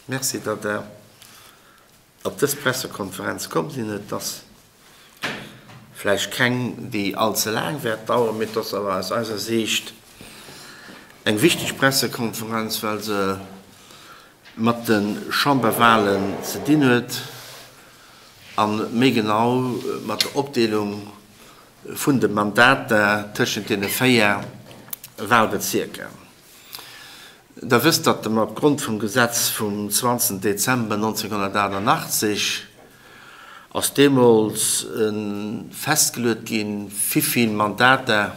Merci, datt Der op dës Pressekonferenz komm sinn. Et ass vläicht keng, déi all ze laang wäert daueren, mee et ass awer aus eiser Siicht eng wichteg Pressekonferenz, well se mat de Chamberwahlen ze dinn huet a méi genau mat der Opdeelung vun de Mandater tëschent deene 4 Wahlbezierker. Der wësst, datt mer op Grond vum Gesetz vum 20 Dezember 1988 ass deemools festgeluet ginn, wivill Mandater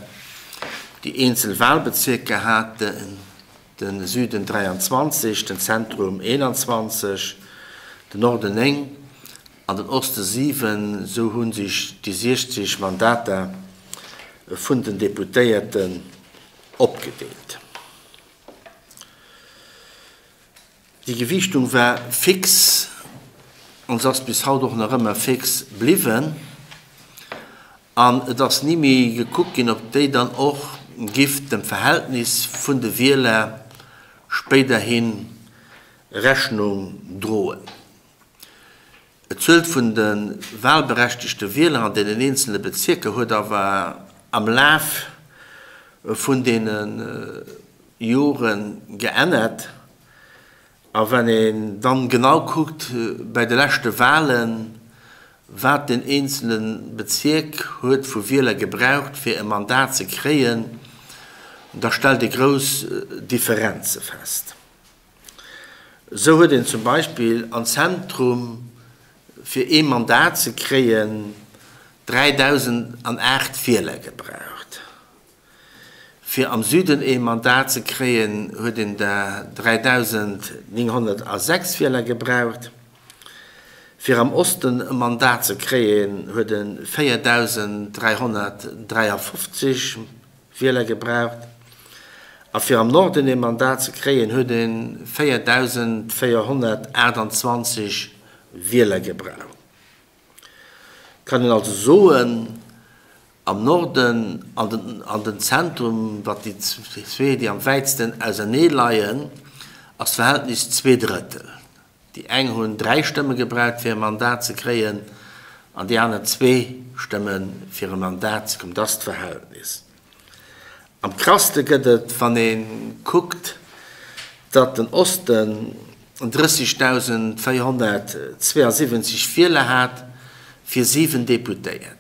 déi eenzel Wahlbezierker haten, de Süden 23, den Zentrum 21, den Norden 9 an den Oste 7. Esou hu sech déi 60 Mandater vun den Deputéierten opgedeelt. Déi Gewiichtung war fix an se ass bis haut och nach ëmmer fix bliwwen. An et ass ni méi gekuckt ginn, ob déi dann och giff dem Verhältnis vun de Wieler spéiderhi Rechnung droen. D'Zuel vun de wahlberechtegte Wieler an deenen eenzele Bezierker huet awer am Laf vun deene Jore geännert. A wann een dann genau kuckt bei de leschte Wahlen, wat den eenzele Bezierk huet vu Wieler gebraucht fir e Mandat ze kréien, da stellt ee grouss Differenze fest. Esou huet een zum Beispill am Zentrum fir ee Mandat ze kréien 3.008 Wieler gebraucht. Fir am Süden ee Mandat ze kréien huet een der 3.906 Wieler gebraucht. Fir am Osten e Mandat ze kréien huet e 4.353 Wieler gebraucht. A fir am Norden ee Mandat ze kréien, huet e 4.428 Wieler gebraucht. Kann een also soen, am Norden an den Zentrum, wat déi zwee, déi am wäitsten ausernee leien, ass d'Verhältnis zweedrëttel. Déi eng hunn 3 Stëmme gebraucht fir e Mandat ze kréien an déi aner zwee Stëmme fir e Mandat ze kommen. Dat ass d'Verhältnis. Am krasste gëtt et, wann ee kuckt, datt den Osten 30.472 Wieler hat fir 7 Deputéierten.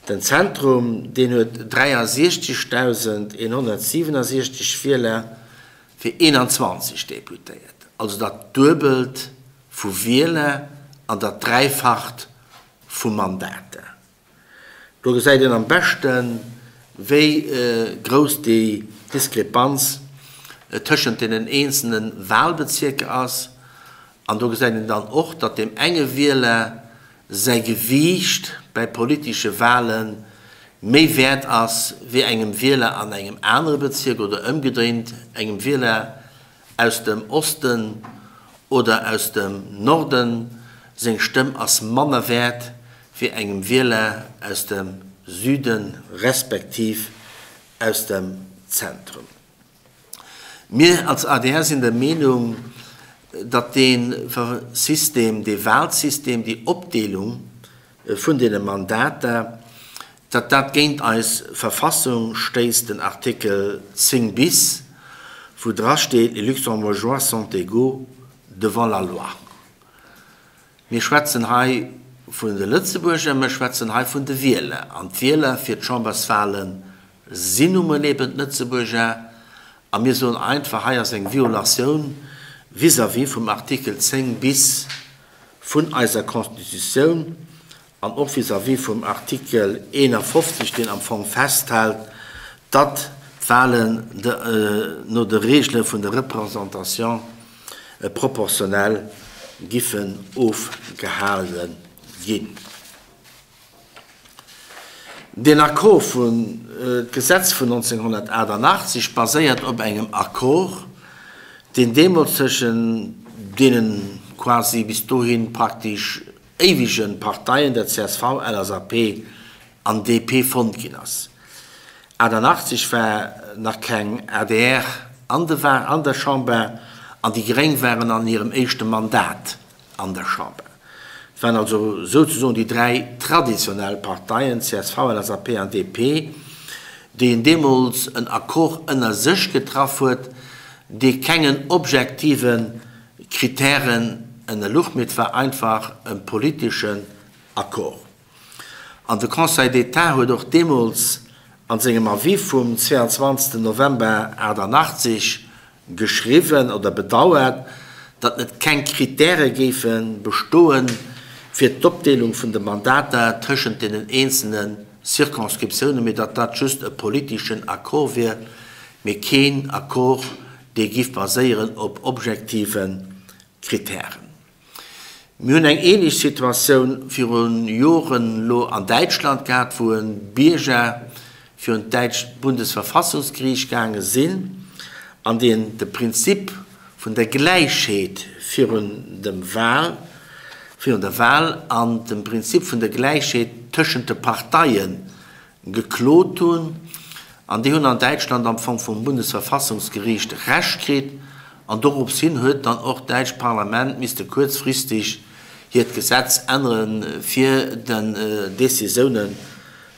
Den Zentrum, deen huet 63.167 Wieler fir 21 Deputéiert, also dat Duebelt vu Wieler an dat Dräifacht vu Mandater. Do gesäit een am beschten, wéi grouss déi Diskrepanz tëschent deenen eenzelne Wahlbezierker ass. An do gesäit een dann och, datt deem enge Wieler säi Gewiicht bäi politesche Wahle méi wäert ass wéi engem Wieler an engem anere Bezierk oder ëmgedréint, engem Wieler aus dem Osten oder aus dem Norden seng Stëmm ass manner wäert wéi engem Wieler aus dem Süden respektiv aus dem Zentrum. Mir als adr sinn der Meenung, datt dee System, dee Wahlsystem, déi Opdeelung vun deene Mandater, datt dat géint eis Verfassung stéisst, den Artikel 10 bis, wou drasteet, Les Luxembourgeois sont égaux devant la loi. Mir schwätzen hei vun de Lëtzebuerger, mir schwätzen hei vun de Wieler. An d'Wieler fir d'Chamberswale sinn nu mol eben d'Lëtzebuerger. A mir soen einfach, hei ass eng Violatioun vis-à-vis vum Artikel 10 bis vun eiser Constitutioun an och vis-à-vis vum Artikel 51, deen am Fong festhält, datt d'Wahlen no de Regele vun der Représentation proportionnelle giffen ofgehale ginn. Deen Accord vun, d'Gesetz vun 1988 baséiert op engem Accord, deen deemools tëschent deene quasi bis dohi praktesch éiwege Parteien, der csv, LSAP an DP, fonnt ginn ass. 88 war nach keng adr an de an der Chamber. An déi Gréng waren an hirem éischte Mandat an der Chamber. Et waren also souzesoen déi 3 traditionell Parteien, csv, LSAP an DP, déi en deemools en Accord ënner sech getraff huet, dee kengen objektive Kritären ënnerluch, mee et war einfach e politeschen Accord. An de Conseil d'État huet och deemools an sengem Avis vum 22. November 88 geschriwwen oder bedauert, datt net keng Kritäre géife bestoen, fir d'Opdeelung vun de Mandater tëschent deenen eenzelne Circonscriptiounen, mee datt dat just e politeschen Accord wier, mee keen Accord, dee giff baséieren op objektive Kritären. Mir hunn eng ähnlech Situatioun viru Joren elo an Däitschland gehat, wou e Bierger virun d'däitscht Bundesverfassungsgeriicht gaange sinn an deen de Prinzip vun der Gläichheet virun dem Wahl, virun der Wahl an dem Prinzip vun der Gläichheet tëschent de Parteie geklot hunn, an déi hunn an Däitschland am Fong vum Bundesverfassungsgeriicht Recht kritt, an dorops hin huet dann och d'däitscht Parlament misste kuerzfristig hiert Gesetz ännere fir den Décisioune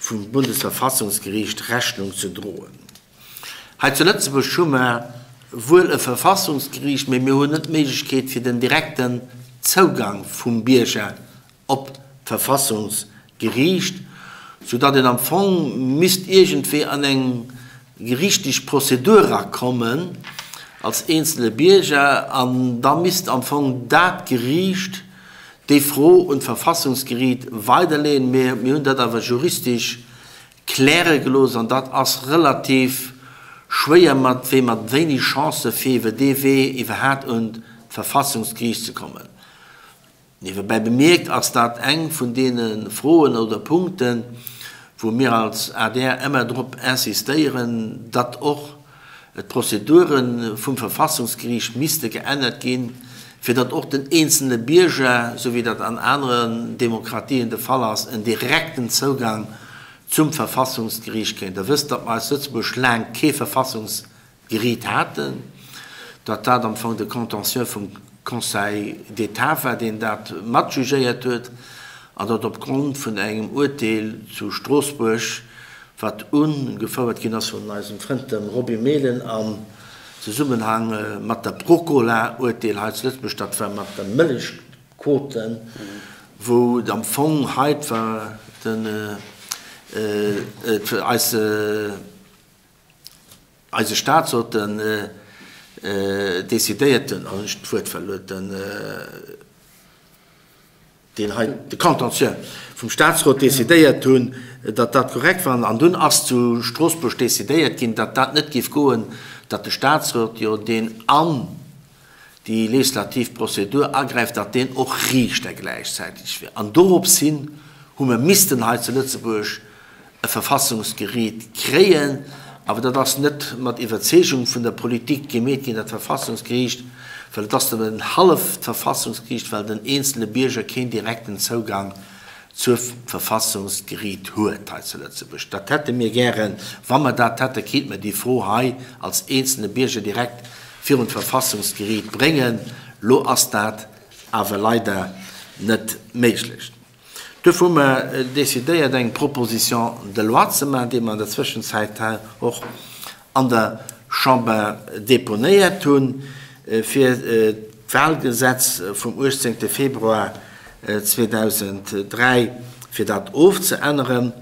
vum Bundesverfassungsgeriicht Rechnung ze droen. Hei zu Lëtzebuerg hu mer wuel e Verfassungsgeriicht, mee mir hunn net d'Méiglechkeet fir den direkten Zougang vum Bierger op d'Verfassungsgeriicht, soudatt een am Fong misst iergendwéi an eng gerichtlech Prozedur erakommen als eenzele Bierger an da misst am Fong dat Geriicht déi Fro un d'Verfassungsgeriit weiderleeën. Mir hunn dat awer juristesch kläre gelooss an dat ass relativ schwéier mat wéi mat wéineg Chancë fir iwwer dee Wee iwwerhaat un d'Verfassungsgeriicht ze kommen. Niewebäi bemierkt ass dat eng vun deene Froen oder Punkten, wou mir als adr ëmmer drop insistéieren, datt och d'Prozedure vum Verfassungsgeriicht misste geännert ginn, fir datt och den eenzelne Bierger, esou wéi dat an aneren Demokratien de Fall ass, en direkten Zougang zum Verfassungsgeriicht kréien. Der wësst, datt mer als Lëtzebuerg laang kee Verfassungs Geriit haten, datt dat am Fong de Contentieux vum Conseil d'État war, deen dat matjugéiert huet, an datt opgrond vun engem Uerteel zu Stroossbuerg, wat ugefouert ginn ass vun eisem Frënd dem Roby Mehlen am Zesummenhang mat der Procola-Uerteel hei zu Lëtzebuerg, dat war mat der Mëllechquote, wou am Fong hei den, eis, Eise Staatsrot, den decidéiert den, oh, ech d'Wuert verluer, den, deen hei, de Contentieux vum Staatsrot decidéiert hunn, datt dat korrekt war. An dunn ass zu Stroossbuerg decidéiert ginn, datt dat net géif goen, datt de Staatsrot jo deen an déi legislativ Prozedur agräift, datt deen och Riichter gläichzäiteg wier. An dorops hin hu mer missten hei zu Lëtzebuerg e Verfassungsgeriit kréien. Awer dat ass net mat Iwwerzeegung vun der Politik gemeet ginn, dat Verfassungsgeriicht, well et ass nëmmen en halleft Verfassungsgeriicht, well den eenzele Bierger keen direkten Zougang zur Verfassungsgeriit huet hei zu Lëtzebuerg. Dat hätte mir gären. Wa mer dat hätten, kéinte mer déi Fro hei als eenzelne Bierger direkt virun d'Verfassungsgeriit bréngen. Lo ass dat awer leider net méiglech. Duerfir hu mer decidéiert, eng Proposition de loi ze maachen, déi mer an der Zwëschenzäit och an der Chamber deponéiert hunn, fir d'Wahlgesetz vum 18. Februar 2003, fir dat ofzeänneren,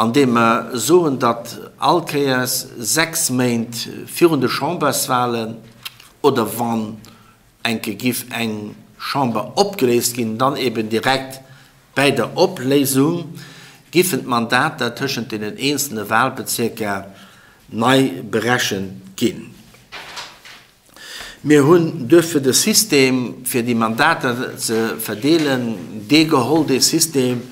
andeem mer soen, datt all Kéiers 6 Méint virun de Chamberswahlen oder wann enke giff eng Chamber opgeléist ginn, dann eben direkt bäi der Opléisung giffen d'Mandater tëschent deenen eenzelne Wahlbezierker nei berechent ginn. Mir hunn duerfir de System, fir déi Mandater ze verdeelen, dee geholl, dee System,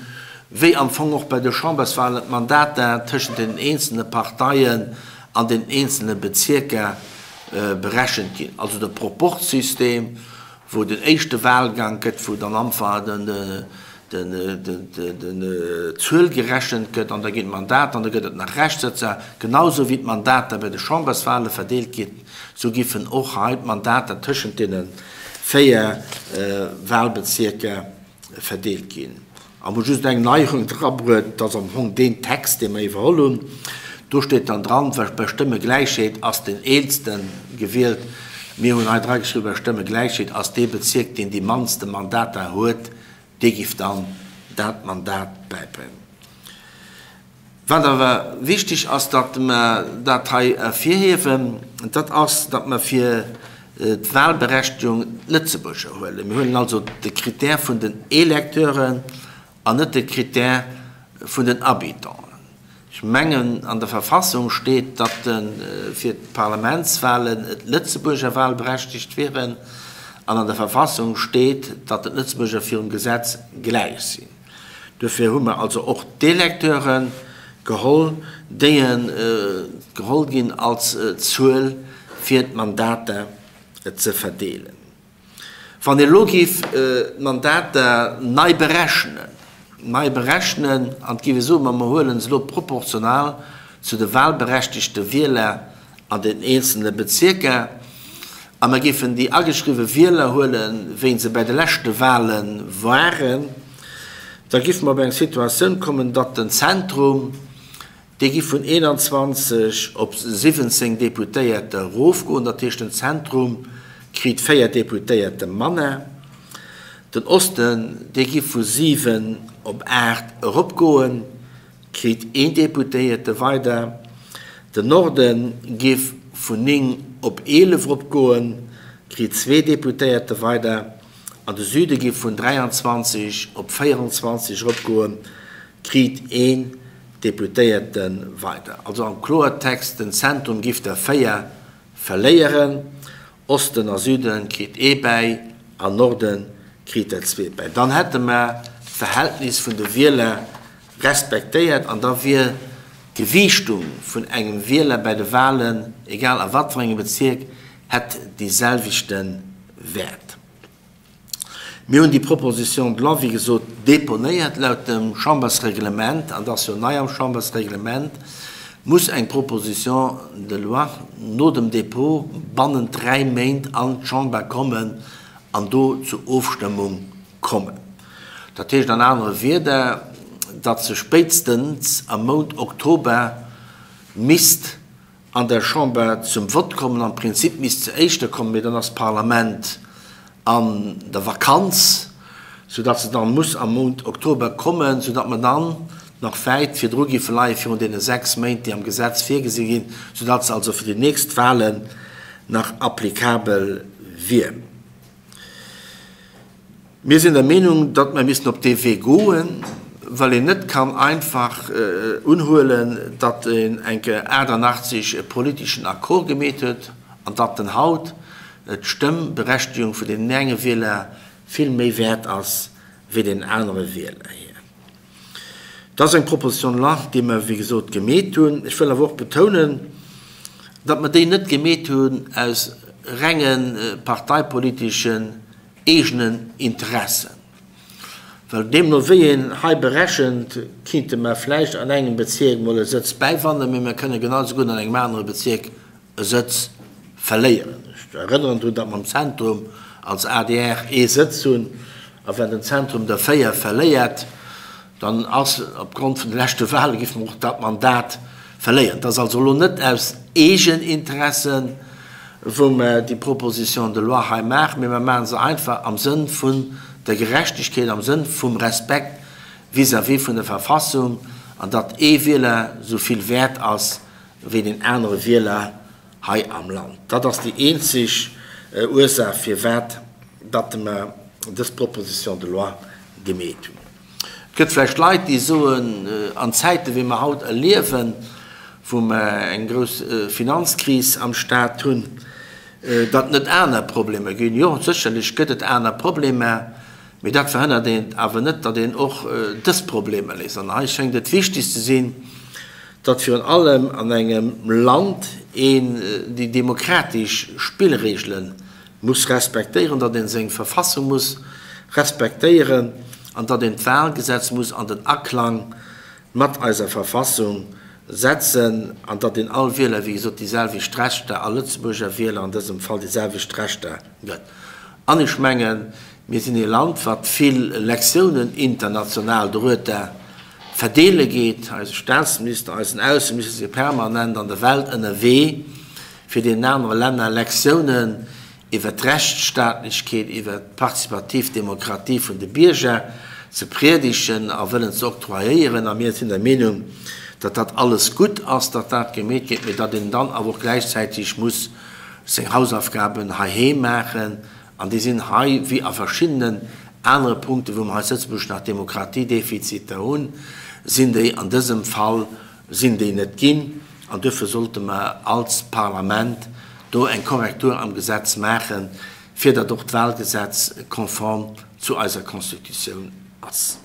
wéi am Fong och bei de Chamberswahlen d'Mandater tëschent den eenzelne Parteien an den eenzelne Bezierker berechent ginn, also de Proporzsystem, wou et en éischte Wahlgang gëtt, wou dann am Fa den. d'Zuel gerechent gëtt an da ginn d'Mandater an da gëtt et nach Reschtsëtzer. Genau esou wéi d'Mandater bei de Chamberswale verdeelt ginn, esou giffen och hei d'Mandater tëschent deene 4 Walbezierker verdeelt ginn. A mer hu just eng Neierung drabruet, dat ass am Fong deen Text, dee mer iwwerholl hunn. Do steet dann dran, bei Stëmmegläichheet ass den Eelste gewielt. Mir hunn hei drageschriwwen, bei Stëmmegläichheet ass dee Bezierk, deen déi mannste Mandater huet, dee giff dann dat Mandat bäibréngen. Wat awer wichteg ass, datt mer dat hei ervirhiewen, dat ass, datt mer fir d'Wahlberechtigung d'Lëtzebuerger huelen. Mir huelen also de Critère vun den Electeuren an net de Critère vun den Habitanten. Ech mengen, an der Verfassung steet, datt fir d'Parlamentswahlen et Lëtzebuerger wahlberechtigt wieren, an an der Verfassung steet, datt d'Lëtzebuerger virum Gesetz gläich sinn. Duerfir hu mer also och d'Electeure geholl, déi geholl ginn als Zuel, fir d'Mandater ze verdeelen. Wann ee elo géif d'Mandater nei berechnen, nei berechnen, an et géif ee soen, ma mer huele se elo proportional zu de wahlberechtigte Wieler an den eenzelne Bezierker a mer géifen déi ageschriwwe Wieler huelen, wéi se bei de leschte Wahle waren, da géife mer op eng Situatioun kommen, datt den Zentrum, Déi gi vun 21 op 17 Deputéierte erofgoen, dat heescht den Zentrum kritt 4 Deputéierte manner. Den Osten, dee gi vu 7 op 8 eropgoen, kritt een Deputéierte weider. Den Norde giff vun 9 op 11 eropgoen, kritt zwee Deputéierte weider. An de Süde giff vun 23 op 24 eropgoen, kriit een Deputéierte weider. Also am Kloertext, den Zentrum giff der 4 verléieren, Osten a Süden kriit ee bäi an Norden kriit der zwee bäi. Dann hätte mer d'Verhältnis vun de Wieler respektéiert an da wier d'Gewiichtung vun engem Wieler bäi de Wahlen, egal a wat fir engem Bezierk, hätt dee selwechte Wäert. Mir hunn déi Proposition de loi, wéi gesot, deponéiert. Laut dem Chambersreglement, an dat ass jo nei am Chambersreglement, muss eng Proposition de loi no dem Dépôt bannent dräi Méint an d'Chamber kommen an do zur Ofstëmmung kommen. Dat heescht an anere Wieder, datt se spéitstens am Mount Oktober misst an der Chamber zum Vott kommen. Am Prinzip misst se éischter kommen, mee dann ass d'Parlament an der Vakanz, soudatt se dann muss am Mount Oktober kommen, soudatt mer dann nach wäit virdru géife leie virun deene 6 Méint, déi am Gesetz virgesi ginn, soudatt se also fir déi nächst Wahlen nach applicabel wier. Mir sinn der Meenung, datt mer missten op dee Wee goen, well een net kann einfach unhuelen, datt een eng Kéier 88 e politeschen Accord gemeet huet an datt den haut d'Stëmmberechtigung vun deenen enge Wieler vill méi wäert ass wéi deenen anere Wieler hir. Dat ass eng Proposition de loi, déi mer, wéi gesot, gemeet hunn. Ech wëll awer och betounen, datt mer déi net gemeet hunn aus renge parteipoliteschen eegenen Interessen. Well deemno wéi een hei berechent, kinnte mer vläicht an engem Bezierk mol e Sëtz bäiwannen, mee mer kënne genau esou gutt an engem anere Bezierk e Sëtz verléieren. Ech erënneren drun, datt mer am Zentrum als adr ee Sëtz hunn, a wenn den Zentrum der 4 verléiert, dann ass opgrond vun de leschte Wahlen, géife mer och dat Mandat verléieren. Et ass also elo net aus Eegeninteressen, wou mer déi Proposition de loi hei maachen, mee mer maache se einfach am Sënn vun der Gerechtegkeet, am Sënn vum Respekt vis-à-vis vun der Verfassung an datt ee Wieler esou vill wäert ass wéi deen anere Wieler hei am Land. Dat ass déi eenzeg Ursaach, firwat datt mer dës Proposition de loi gemeet hunn. Et gëtt vläicht Leit, déi soen, an Zäiten, wéi mer haut erliewen, wou mer eng grouss Finanzkris am Stat hunn, datt et net aner Problemer ginn. Jo, sécherlech gëtt et aner Problemer, mee dat verhënnert een awer net, datt een och dës Problemer léist. An hei schéngt et wichteg ze sinn, datt virun allem an engem Land een déi demokratesch Spillregele muss respektéieren, datt ee seng Verfassung muss respektéieren. an datt een d'Wahlgesetz muss an den Aklang mat eiser Verfassung setzen an datt een all Wieler, wéi gesot, déi selwecht Rechter, all Lëtzebuerger Wieler an dësem Fall déi selwecht Rechter gëtt. An ech mengen, mir sinn ee Land, wat vill Lektiounen international dorueter verdeele geet. Eise Staatsminister, eisen Ausseminister si permanent an der Welt ënnerwee, fir deenen anere Länner Lektiounen iwwer d'Rechtsstaatlechkeet, iwwer d'partizipativ Demokratie vun de Bierger ze priedegen a wëllen ze octroyéieren. A mir sinn der Meenung, datt dat alles gutt ass, datt dat gemeet gétt, mee datt een dann awer och gläichzäitig muss seng Hausaufgaben heiheem maachen. An déi sinn hei, wéi a verschiddenen anere Punkten, wou mer hei zu Lëtzebuerg nach Demokratiedefiziter hunn, sinn déi an dësem Fall sinn déi net ginn an duerfir sollte mer als Parlament do eng Korrektur am Gesetz maachen, fir datt och d'Wahlgesetz konform zu eiser Constitutioun ass.